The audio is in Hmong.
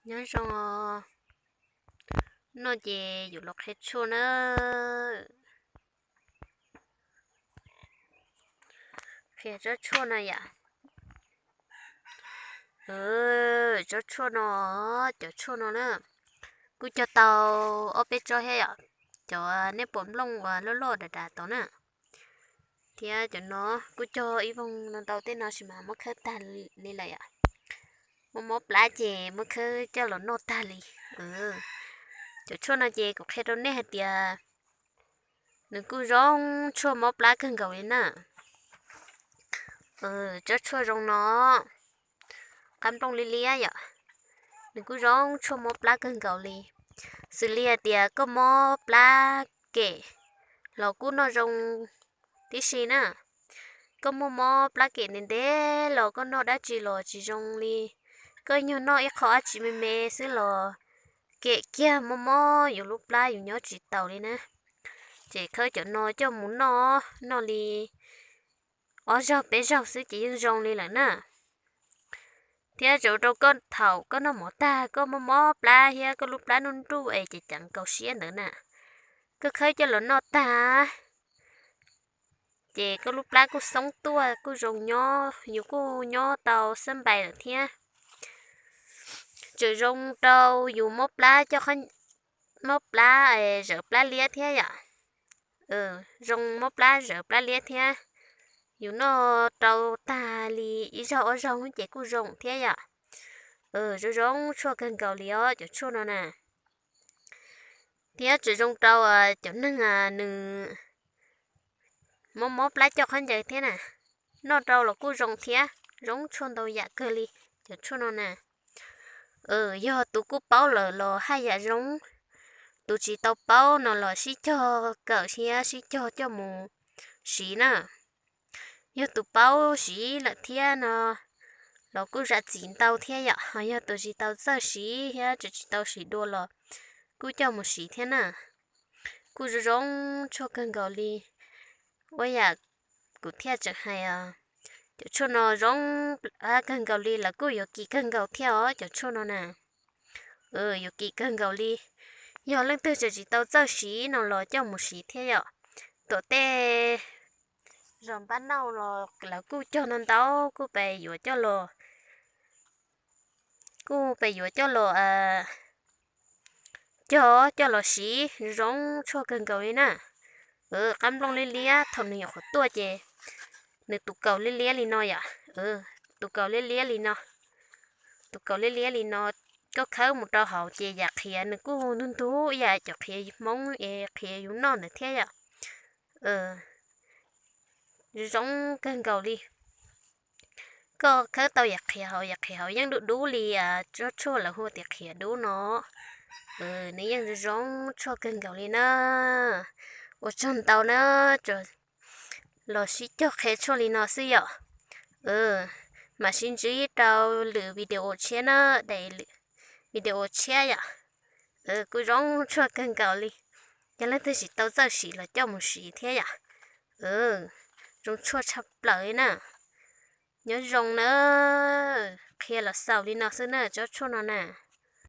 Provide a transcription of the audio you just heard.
Nyob zoo os, no ces yuav los qhia tshuaj na. Qhia tsob tshuaj no yom. Tsob tshuaj no, cov tshuaj no na, kuj cog tau ob peb tsob thiab yom. Cov nej pom nplooj uas loj loj dav dav tod na, thiab cov no kuj cog ib voog no ntau tej no sis mas muab khawb tag li lawm yom. Muaj mob plab ces muab khawb coj los noj tag li. Cov tshuaj no ces kuv qhia rau nej hais tias nws kuj zoo tshuaj mob plab kawg nkaus li na. Tsob tshuaj zoo no, qab nplooj liab liab yom, nws kuj zoo tshuaj mob plab kawg nkaus li. Xws li hais tias koj mob plab kem los kuj noj zoo tib si na. Koj muaj mob plab kem ntev ntev los koj noj dab tsi los tsis zoo li. Koj nyuag noj ib qho dab tsi me me xwb los kem kiag, mob mob yus lub plab yus nyob tsis taus li na. Ces khawb cov no coj mus noj, noj li ob zaug peb zaug xwb ces yeej zoo li lawm na. Thiab tsuav rau koj thaum koj noj mov tag koj mob mob plab thiab koj lub plab nruj nruj es ceev ceev kaus siab ntawd na, koj khawb coj los noj tag ces koj lub plab kuj xoob tuaj kuj zoo nyob, yus kuj nyob tau xab npais lawm thiab. Tseem zoo rau yus mob plab coj, mob plab zawv plab liab thiab yom. Zoo mob plab zawv plab liab thiab. Yus noj rau tag li ib zaug ob zaug ces kuj zoo thiab yom. Zoo zoo tshuaj kawg nkaus li os cov tshuaj no na. Thiab tseem zoo rau cov neeg nws mob mob plab coj khaub ncaws thiab na, noj rau los kuj zoo thiab, zoo tshuaj ntau yam kawg li cov tshuaj no na. Yog tus kuj paub lawm los haj yam zoo, tus tsis tau paub no los sib cog kawm thiab sib cog coj mus siv na. Yog tus paub siv lawm thiab no los kuj zam txim ntau thiab yom, ho yog tus tsis tau txawj siv thiab tseem tsis tau siv dua los kuj coj mus siv thiab na. Kuj zoo zoo tshuaj kawg nkaus li. Ua yam kuv thiaj tseem hais, cov tshuaj no zoo kawg nkaus li, lawv kuj yuav kim kawg nkaus thiab os cov tshuaj no na. Yuav kim kawg nkaus li. Yog leej twg tseem tsis tau txawj siv no los coj mus siv thiab yom. Tuam tej zos npab nauj los lawv kuj cog ntau ntau, kuj pes yuav coj los, kuj pes yuav coj los cog coj los siv, zoo zoo tshuaj kawg nkaus li na. Qab nplooj liab liab thaum nws nyuam qhuav tuaj ces nws tus kaus liab liab li no yom. Tus kaus liab liab li no, tus kaus liab liab li no, koj khawb mus rau hauv ces yam qhiav nws kuj ntug ntug yam cov qhiav Hmoob es qhiav yus noj ntawd thiab yom. Zoo zoo kawg nkaus li. Koj khawb tau yam qhiav hauv, yam qhiav hauv yeej dub dub li tsob tshuaj lawv hu tias qhiav dub no. Nws yeej zoo zoo tshuaj kawg nkaus li na. Ua tsaug ntau na, los sib cog qhia tshuaj li no xwb yom. Mam sib ntsib rau lwm video tshiab na, daim video tshiab yom. Kuj zoo tshuaj kawg nkaus li. Yog leej twg tsis tau txawj siv los coj mus siv thiab yom. Zoo tshuaj tshaj plaws li na. Nyob zoo na, qhia los xaus li no xwb na tsob tshuaj no na.